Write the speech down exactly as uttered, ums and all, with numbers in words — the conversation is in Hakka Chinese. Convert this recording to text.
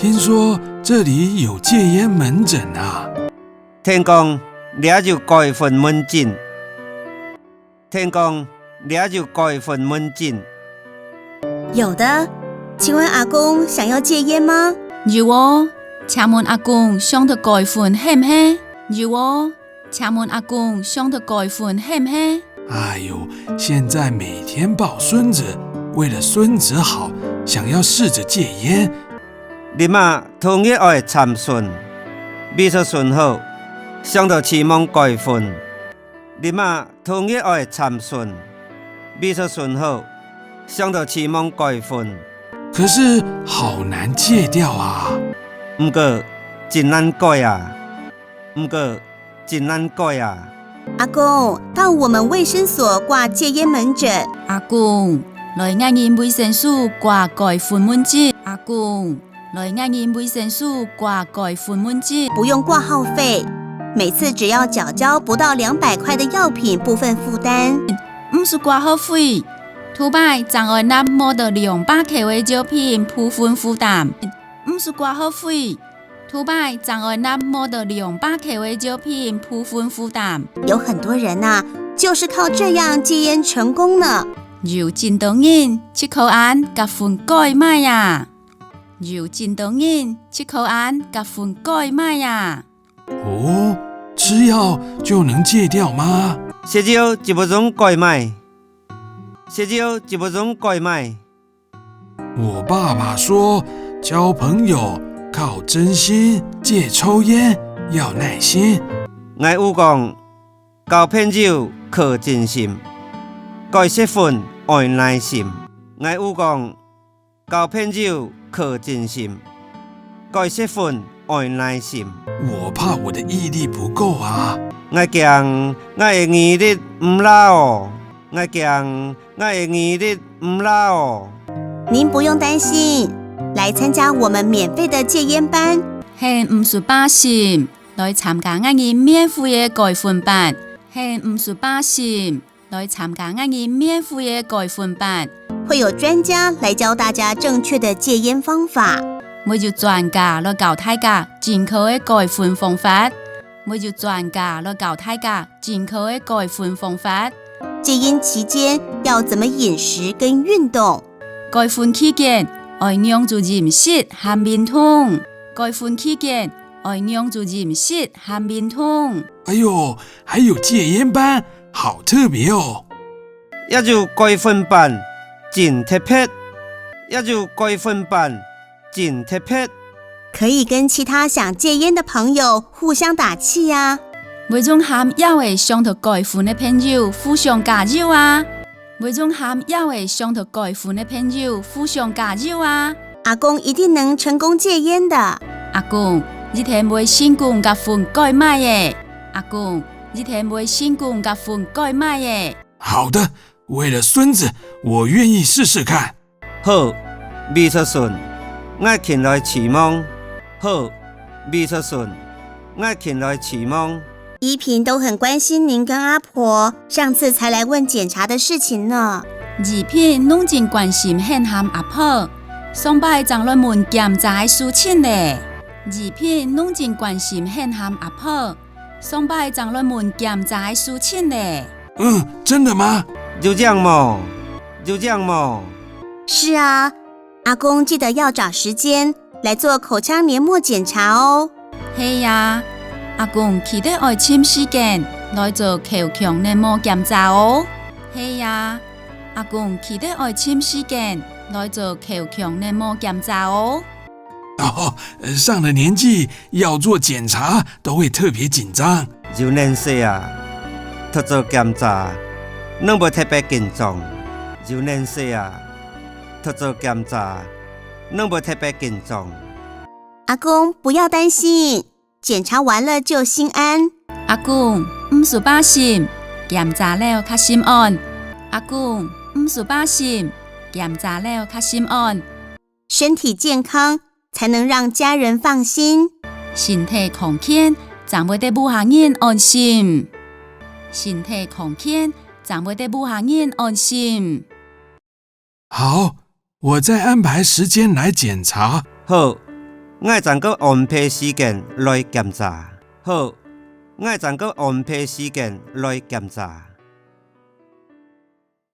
聽說這裡有戒菸門診啊。聽講，這有戒菸門診。聽講，這有戒菸門診。有的，請問阿公想要戒菸嗎？有哦，請問阿公想著戒菸係毋係？有哦，請問阿公想著戒菸係毋係？哎喲，現在每天抱孫子，為了孫子好，想要試著戒菸。這馬逐日愛參孫，為著孫好，想著試望戒菸。這馬逐日愛參孫，為著孫好，想著試望戒菸。可是好難戒掉啊。毋過，真難戒啊。毋過，真難戒啊。阿公，到我們衛生所掛戒菸門診。阿公，來𠊎人衛生所掛戒菸門診。阿公，來𠊎人衛生所掛戒菸門診。不用掛號費，每次只要繳交不到兩百塊的藥品部分負擔。毋使掛號費，逐擺正愛納無到兩百箍个藥品部分負擔。毋使掛號費，逐擺正愛納無到兩百箍个藥品部分負擔。有很多人吶，就是靠這樣戒菸成功呢。有真多人就靠恁甲菸戒忒啊！有真多人就靠恁甲菸戒忒啊！哦，吃藥就能戒掉嗎？食藥就會用戒忒？食藥就會用戒忒？ 我爸爸說，交朋友靠真心，戒抽菸要耐心。𠊎有講，交朋友靠真心，戒食菸愛耐心。𠊎有講，交朋友靠真心，戒食菸愛耐心。我怕我的毅力不夠啊。𠊎驚𠊎个毅力毋罅哦。𠊎驚 𠊎个毅力毋罅哦。您不用擔心，來參加我們免費的戒菸班。你毋使擔心，來參加𠊎人免費个戒菸班。你毋使擔心，來參加𠊎人免費个戒菸班。會有專家來教大家正確的戒菸方法。會有專家來教大家正確个戒菸方法。會有專家來教大家正確个戒菸方法。 戒菸期間要怎麼飲食跟運動？戒菸期間愛仰仔飲食和運動。戒菸期間愛仰仔飲食和運動。哎喲，還有戒菸班，好特別哦！也有戒菸班，真特別！也有戒菸班， 真特別。可以跟其他想戒菸的朋友互相打氣呀。會用和這兜想著戒菸个朋友互相加油啊！會用和這兜想著戒菸个朋友互相加油啊！阿公一定能成功戒菸的。阿公一定會成功甲菸戒忒个。阿公一定會成功甲菸戒忒个。好的，為了孫子，我願意試試看。 好，為著孫，𠊎肯來試望。好，為著孫，𠊎肯來試望。怡萍都很關心您跟阿婆，上次才來問檢查的事情呢。怡萍攏真關心你和阿婆，上擺正來問檢查个事情咧。怡萍攏真關心你和阿婆， 上擺正來問檢查个事情咧。嗯，真的嗎？有影無？有影無？是啊，阿公記得要找時間來做口腔黏膜檢查哦。係啊，阿公記得愛尋時間來做口腔黏膜檢查哦。係啊，阿公記得愛尋時間來做口腔黏膜檢查哦。 哦，上了年紀要做檢查都會特別緊張。有年歲啊，著做檢查，攏會特別緊張。有年歲啊，著做檢查，攏會特別緊張。阿公，不要擔心，檢查完了就心安。阿公，毋使擔心，檢查了較心安。阿公，毋使擔心，檢查了較心安。 身體健康，才能讓家人放心。身體康健，正會得屋下人安心。身體康健，正會得屋下人安心。好，我再安排時間來檢查。好， ，𠊎正過安排時間來檢查。好，𠊎正過安排時間來檢查。